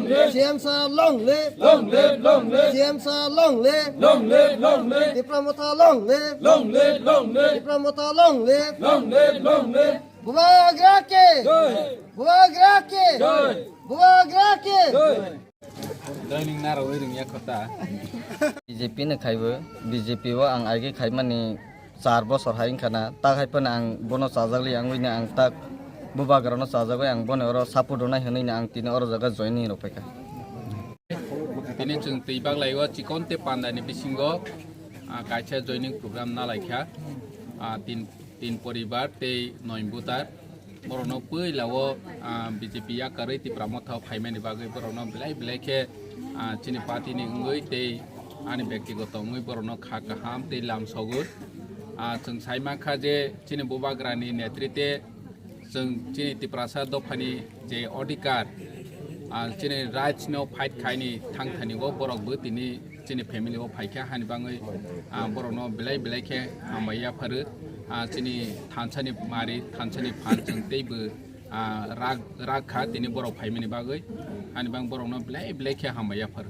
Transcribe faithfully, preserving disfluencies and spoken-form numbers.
C M sir, long live. Long live, long live. C M sir, long live. Long live, long live. Tipra Motha, long live. Long live, long live. Tipra Motha, long live. Long live, long live. Bubagra ki. Jai. Bubagra ki. Jai. Bubagra ki. Jai. Joining naro waiting ya kota. B J P ni khaibo, B J P o ang agi khaimani char bosor hai wngkha na, tak hai phano ang bono chajakli ang wngwi ang tak bubagrano chajagwi ang bono oro support rwnai hwnwi ang tini oro jaga joining rw phaikha. Tini chwng twi baglai o chikon tei pandani bisingo, ah, kaisa joining program nalaikha. Ah, tin, tin poribar tei noi butar. Borokno puila o, ah, B J P yakarwi Tipra Motha o phaimani bagwi borokno belai belai khe, ah, chini party ni wngwi tei ani bektigoto wngwi borokno kha kaham tei lam sogwi. Ah, chwng sai mankha je chini bubagrani netrite chwng chini Tiprasa dophani je odhikar, ah, chini rights no fight khaini thang thani o borok bo tini chini family o phaikha hani bangwi, ah, borokno belai belai khe hambai yapharo. Ah, chini thansani mari, thansani phan chwng teibo, ah, rak, rak kha tini borok phaimani bagwi. Hani bang borokno belai belai khe hambai yapharo.